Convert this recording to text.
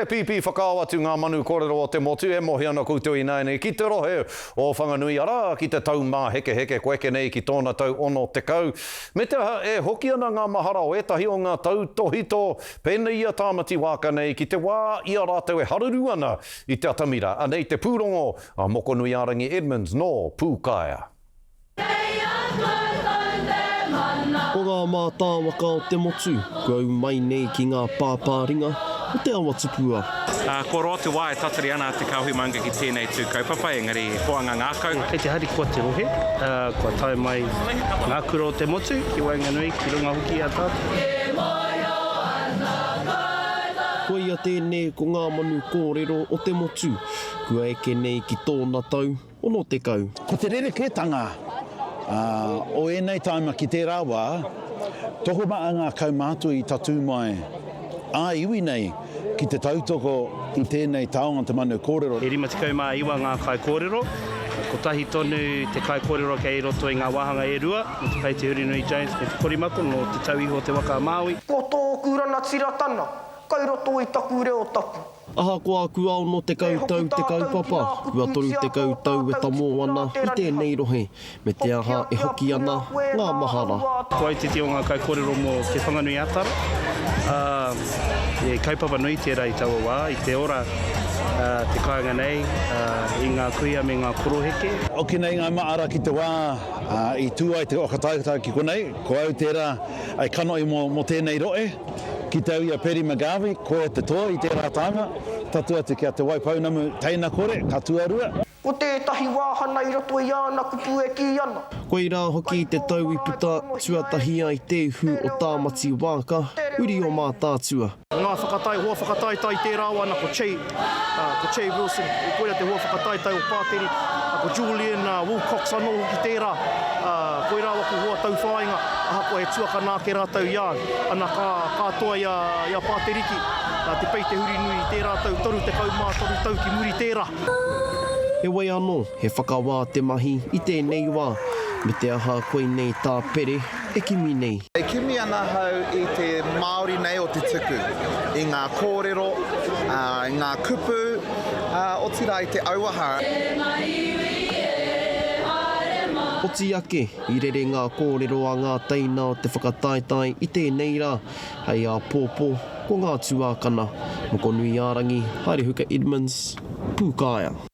E pīpī whakaao atu ngā manu kōrero o te motu e mohi ana koutou ināianei ki te rohe o Whanganui, arā, ki te Taumāhekeheke kua eke nei ki tōna tau 60. Me te aha, e hoki ana ngā mahara o ētahi o ngā tautōhito pēnei i a Tāmati Wāka nei ki te wā i a rātou e haruru ana i te atamira. Anei te pūrongo a Mokonuiārangi Edmonds nō Pūkaea. Kei a koutou te mana. Ko ngā mātāwaka o te motu, kua ū mai nei ki ngā pāpāringa o Te Awa Tupua. Kua roa te wā e tatari ana a Te Kāhui Maunga ki tēnei tū kaupapa, engari he koanga ngākau. Kei te harikoa te rohe, kua tae mai ngā kura o te motu ki waenganui, ki runga hoki i a tātou. E mōhio ana koutou. Koia tēnei ko ngā manu kōrero o te motu, kua eke nei ki tōna tau. 60. Ko te rerekētanga o ēnei tāima ki tērā wā, tokomaha ngā kaumātua i tatū mai ā-iwi nei ki te tautoko i tēnei taonga te manu kōrero. E 59 ngā kaikōrero, kotahi tonu te kaikōrero kei roto i ngā wāhanga e rua, nō Te Pei Te Hurinui Jones me Te Korimako, nō Te Tau Ihu o Te Waka a Māui. Ko tōku ranatiratana kai roto i taku reo tapu. Ahakoa kua 60 tau te kaupapa, kua 30 tau e tamō ana i tēnei rohe, me te aha e hoki ana ngā mahara. Ko au tētehi o ngā kaikōrero mō Te Whanganui-a-Tara, ā, he kaupapa nui tērā i taua wā, i te ora te kāinga nei, i ngā kuia me ngā koroheke. Hoki nei ngā maara ki te wā i tū ai te waka taetae ki konei, ko au tērā hei kanohi mō tēnei rohe. Ki te au i a Paddy McGarvey, koia te toa i tērā tānga, tatū atu ki a Te Waipounamu teina kore, ka tuarua. Ko tētahi wāhana i roto i āna kupu e kī ana. Koirā hoki te tau i puta tuatahi ai te ihu o Tāmati Wāka, uri o Mātaatua. Ngā whakatae, hoa whakataetae i tērā wā, na ko Che, ko Che Wilson, koia te hoa whakataetae o Pāteri, ko Julian Wilcox anō hoki tērā, koirā waku hoa tauwhāinga, ahakoa he tuakana ake rātou i a au, ana ka, ka toa i a, i a Pāteriki, Te Pei Te Hurinui i tērā tau, 33 tau ki muri tērā. Heoi anō, he whakawā te mahi i tēnei wā, me te aha koinei tā Pere e kimi nei. E kimi ana ahau i te Māori nei o te tuku, i ngā kōrero, i ngā kupu, otirā i te auaha. Oti ake, i rere ngā kōrero a ngā teina o te whakataetae i tēnei rā, hei āpōpō, ko ngā tuākana, Mokonuiārangi, Haerehuka Edmonds, Pūkaea.